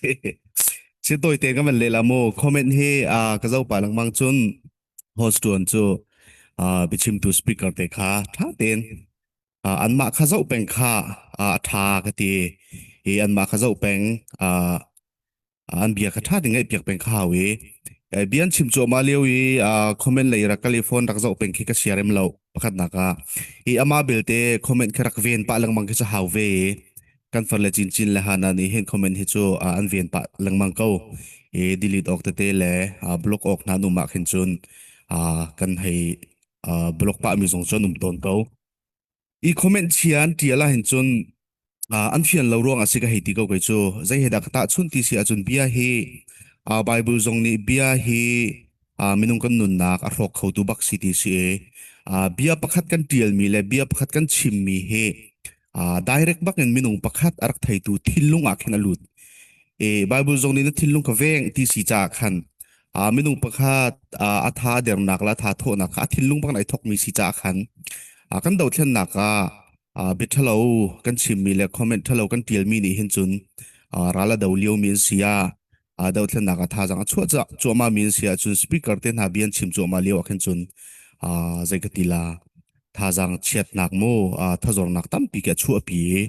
Si si tawi te ka van leh la mu. Comment hi uh, ka zo pa lengmang cun host tuan cu uh, biachimtu speaker te kha tha tein uh, anmah kha zoh peng kha uh, a tha ka ti. I anmah kha zoh peng uh, an bia kha ṭha te ngaih piak peng kha hau i bia an chim cuahmah lio i comment lei rak kal i phone rak zoh peng khi ka sia rem lo pakhatnak ah i amah belte comment khi rak ven pah lengmang khi cu hau ve i kan far le chinchin le hana nih hin comment hi cu an ven pah lengmang ko i delete awk tete le block awk hna nu mah khin cun kan hei block pah mi zong cu an um tawn ko. I comment chia an ṭial ahhin cun an fian lo ruang a si ka hei ti ko kei cu. Zei he dah ka tahchunh ti si ahcun bia hi Bible zong nih bia hi minung kan nunnak a hrawk khotu bak si ti si i bia pakhat kan ṭialmi le bia pakhat kan chimmi hi direct bak in minung pakhat a rak theitu thinlung ah khin a lut. I Bible zong nih na thinlung ka veng ti si caah khan minung pakhat a tha dernak le a tha thawhnak kha a thinlung bak in ai thawkmi si caah khan kan dothlennak ah bia ṭhalo kan chimmi le comment ṭhalo kan ṭialmi nih hin cun ral a do liomi an si ah dothlennak ah thazaang a chuah cuahmah mi an si ahcun speaker te hna bia an chim cuahmah lio ah khin cun zei ka ti la thazaang chiatnak mu thazornak tampi khi a chuahpi i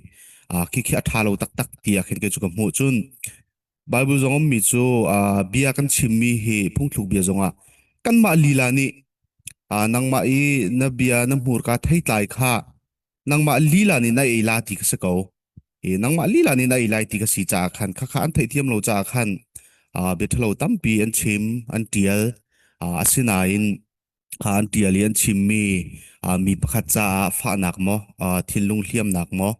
khikhi a ṭha lo taktak ti ah khin kei cu ka hmuh cun Bible zong ummi cu bia kan chimmi hi phungthluk bia zongah kanmah lila nih nangmah i na bia na hmurka theitlai kha nangmah lila nih na ei la ti ka si ko. I nangmah lila nih na ei lai ti ka si caah khan khakha an theihthiam lo caah khan bia ṭhalo tampi an chim an ṭial asinain an ṭial i an chimmi mi pakhat caah fahnak maw thinlung hliamnak maw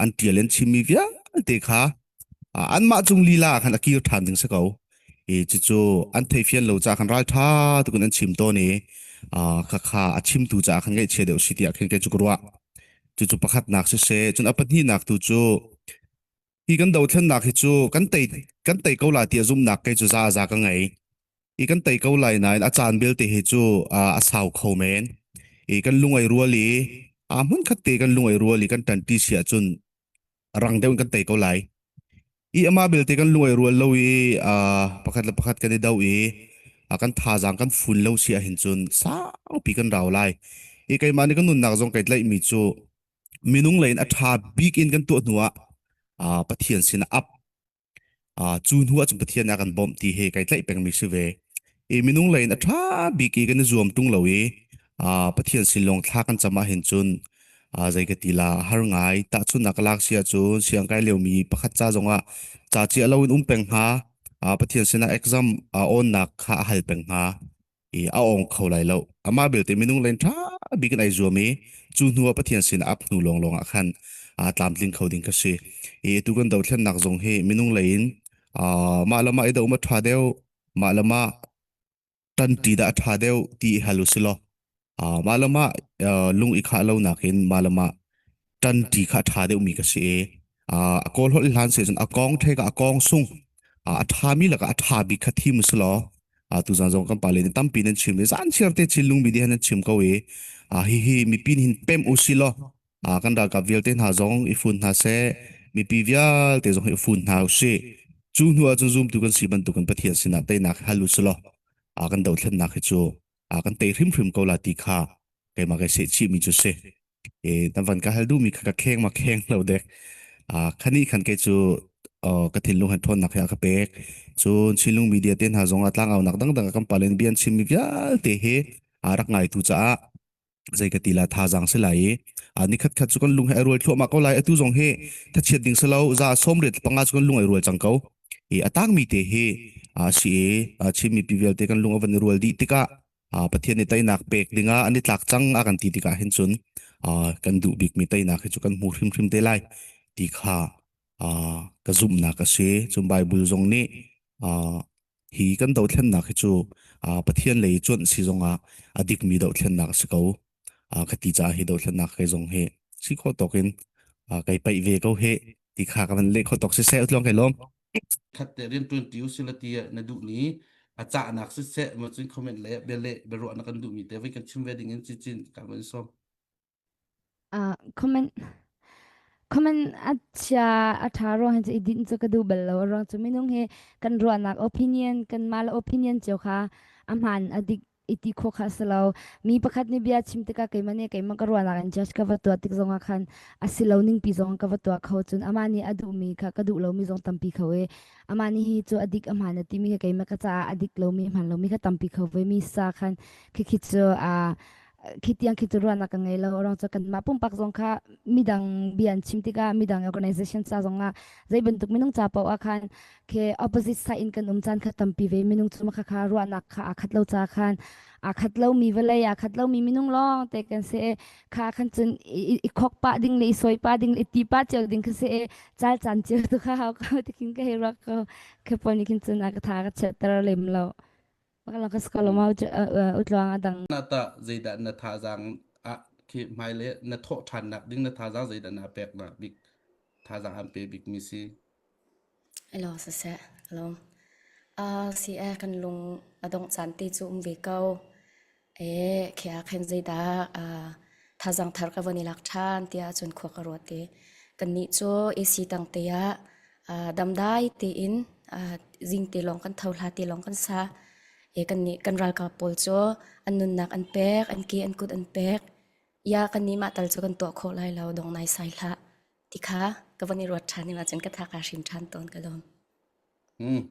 an ṭial i an chimmi vialte kha anmah cung lila ah khan a kir ṭhan ding si ko. I cucu an theifian lo caah khan ralṭha tukin an chim tawn i khakha a chimtu caah khan ngaihchia deuh si tiah khin kei cu ka ruah. Cucu pakhatnak siseh, cun a pahnihnak tu cu hi kan dothlennak hi cu kan tei kan tei ko la ti a zumhnak kei cu za za ka ngei. I kan tei ko lai nain a caan belte hi cu a sau kho men. I kan lung ai rual i a hmun khat te kan lung ai rual i kan ṭanṭi si ahcun rang deuh in kan tei ko lai. I amah belte kan lung ai rual lo i pakhat le pakhat kan i do i kan thazaang kan fun lo si ahhin cun saupi kan rau lai. I keimah nih kan nunnak zong kai tlaihmi cu minung lei in a ṭha bik in kan tuah hnu ah Pathian sin ah ap Cu hnu ahcun Pathian nih a kan bawmh ti hi kai tlaih pengmi si ve. I minung lei in a ṭha bik i kan i zuam ṭung lo i Pathian sin lawng thla kan cam ahhin cun zei ka ti la a har ngai. Tahchunhnak ka lak si ahcun siangkai liomi pakhat ca zongah ca ciah loin um peng hnga, Pathian sinah exam awnnak kha a hal peng hnga. I a awng kho lai lo. Amah belte minung len ṭha bik in ai zuam i cu hnu ah Pathian sin ap hnu lawnglawng ah khan aa tlamtling kho ding ka si. I tu kan dothlennak zong hi minung lei in mah le mah i doh ma ṭha deuh, mah le mah ṭanṭi dah a ṭha deuh ti i hal u si law mah le mah lung i khah lo nakin mah le mah ṭanṭi kha a ṭha deuhmi ka si i a kawl holh hlan se cun a kong the ka a kong sung a ṭhami lakah a ṭha bik kha thim u si law tuzan zong kan pale nih tampi nan chim i zan chiar te chin lungmi nih nan chim ko i hihi mipi nih hin pem u si law kan ralkap vialte hna zong i fun hna seh mipi vialte zong i fun hna u si cu hnu ah cun zumtu kan si bantukin Pathian sinah teinak hal u si law kan dothlennak hi cu kan tei hrimhrim ko la ti kha keimah kai seh chihmi cu si e na van ka hal duhmi kha ka kheng ma kheng lo dek khani khan kei cu ka thinlung han ṭhawnnak he a ka pek cun Chinlung media te hna zong ah tlangaunak dangdang kan palen bian chimmi vialte hi a rak ngaitu caah zei ka ti la thazaang si lai i nikhat khat cu kan lung he ai rual thluahmah ko lai atu zong hi thachiat ding si lo za sawmriat panga cu kan lung ai rual cang ko i a tangmi te hi a si i Chin mipi vialte kan lung a van i rual dih tikah Pathian nih teinak pek dingah an i tlak cang a kan ti tikah hin cun kan duh bikmi teinak hi cu kan hmu hrimhrim te lai ti kha ka zumhnak a si. Cun Bible zong nih hi kan dothlennak hi cu Pathian lei cuanh si zongah a dikmi dothlennak a si ko. Ka ti caah hi dothlennak kei zong hi si khawh tawk in kai paih ve ko he ti kha ka van leh khawh tawk siseh utluang kai lawm. Khat te rian tuan ti usila ti na duh ni a cahnak siseh ma cun comment le bia le biaruah na kan duh mi te voi kan chim ve ding in chin ka van som. Comment. Comment a chia a ṭha ruang hin cu i dinh cu ka duh bal lo. A ruang cu minung hi kan ruahnak opinion kanmah le opinion cio kha a hmaan a dik i ti khawh kha a si lo. Mi pakhat nih bia chim tikah keimah nih keimah ka ruahnak in judge ka va tuah tik zongah khan a si lo ning pi zong ka va tuah kho cun amah nih a duhmi kha ka duh lomi zong tampi kho i amah nih hi cu a dik a hmaan a timi kha keimah ka caah a dik lomi a hmaan lomi kha tampi kho ve mi sa khan khikhi cu a khi tiang khi cu ruahnak ka ngei lo ruang cu kanmah pumpak zong kha midang bia an chim tikah midang organization ca zong ah zei bantuk minung ca paoh ah khan khi opposite side in kan um caan kha tampi ve minung cu kha kha ruahnak kha aa khat lo ca khan aa khat lomi vawlei aa khat lomi minung lawng te kan si kha khan cun i khok pah ding le i sawi pah ding le i ti pah cio ding kha si cal caan cio tu kha hau ko tikin ka hei ruak ko kha pawl nih khin cun a ka tha ka chiatter lem lo Makalang ka skolo mau utluang adang. Na ta zeidah na thazaang ah khi hmailei na thawh ṭhannak ding na thazaang zeidah na peknak bik thazaang an pe bik mi si? Elo siseh alawm. Uh, si eh kan lung a dongh caan te cu um ve ko. E khi ah khin zeidah uh, thazaang thar ka von i lak ṭhan tiah cun khua ka ruat i kannih cu AC tang te ah uh, damdai tein uh, zing te lawng kan tho hla te lawng kan sa. E kannih kan ralkap pawl cu an nunnak an pek, an ke an kut an pek. Ya kannih mah tal cu kan tuah khawh lai lo dong nai sai hlah. Ti kha ka van i ruat ṭhan i cun ka tha kaa hrim ṭhan tawn ka lawm. Hmm.